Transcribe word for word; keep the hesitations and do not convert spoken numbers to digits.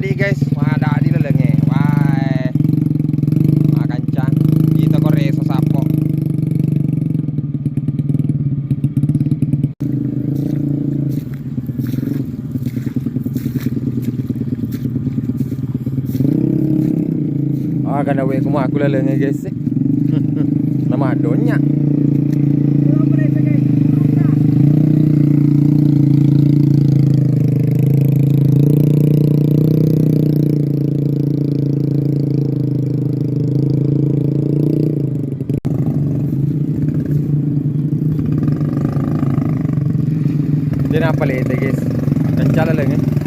Di guys, madadi lalengnge. Wae. Makancang. Ita ko reso sappo. Ah, kana we kuma aku lalengnge guys. Nama donya. Dena apa lete guys. Kencang lalengnge.